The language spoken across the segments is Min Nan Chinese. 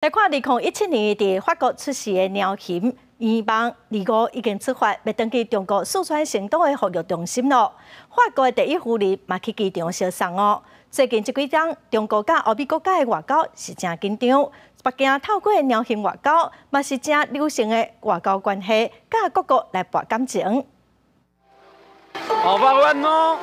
來看2017年佇法國出世的貓熊願望，25已經出發，欲轉去中國四川成都的復育中心囉。法國的第一夫人嘛去機場相送哦。最近這幾冬，中國佮歐美國家的外交是誠緊張，北京透過貓熊外交，嘛是誠流行的外交關係，佮各國來搏感情。 Au revoir,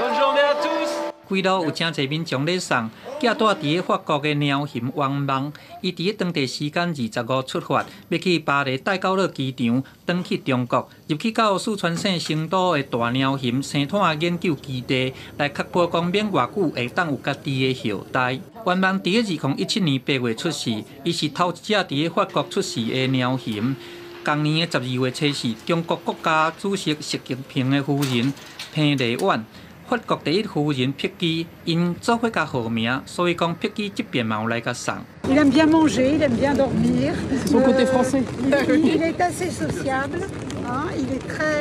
Bonne journée à tous. 規路有誠濟民眾咧送，寄住佇咧法國的貓熊願望，伊佇咧當地時間25出發，欲去巴黎戴高樂機場，轉去中國，入去到四川省成都的大貓熊生態研究基地，來確保講免偌久會當有家己的後代。願望佇咧2017年8月出世，伊是頭一隻佇咧法國出世的貓熊。仝年的12月初四，中國國家主席習近平的夫人彭麗媛，法國第一夫人碧姬，𪜶做伙共號名，所以講碧姬這邊嘛有來共送。 Il aime bien manger, il aime bien dormir. Son côté français. Il est assez sociable, hein,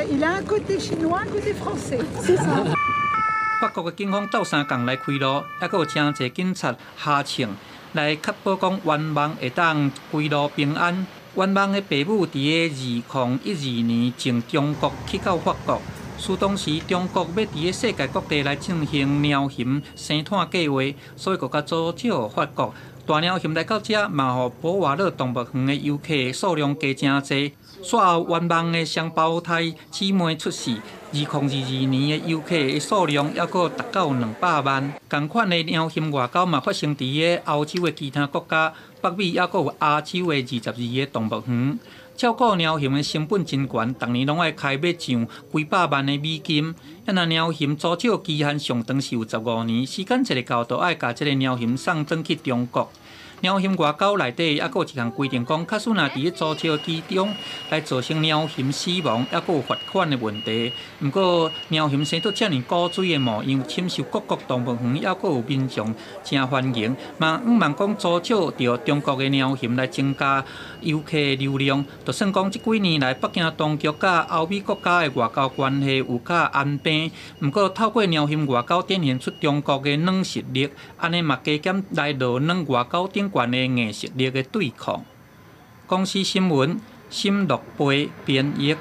il a un côté chinois, un côté français. C'est ça. 法國的警方鬥相共來開路，猶閣有誠濟警察哈銃來確保講願望會當歸路平安。願望的爸母佇咧2012年從中國去到法國。事當時中國欲佇咧世界各地來進行貓熊生態計畫，所以閣較租借法國。大貓熊來到遮，嘛予博瓦勒動物園的遊客數量加誠濟。煞後願望的雙胞胎姊妹出世，2022年的遊客的數量猶閣達到200萬。仝款的貓熊外交嘛發生佇咧歐洲的其他國家，北美猶閣有亞洲的22個動物園。照顧貓熊的成本真懸，逐年攏愛開欲上幾百萬的美金。啊若貓熊租借期限上長是有15年，時間一个到，就愛共這个貓熊送轉去中國。貓熊外交內底猶閣有一項規定，講假使若佇咧租借期中來造成貓熊死亡，猶閣有罰款的問題。毋過貓熊生做遮爾古錐的模樣，深受各國動物園猶閣有民眾誠歡迎，嘛向望講租借著中國的貓熊來增加遊客流量。就算講這幾年來北京當局佮歐美國家的外交關係有較安平，毋過透過貓熊外交展現出中國的軟實力，按呢嘛加減來落軟外交頂懸的硬實力的對抗。公視新聞，沈樂貝編譯。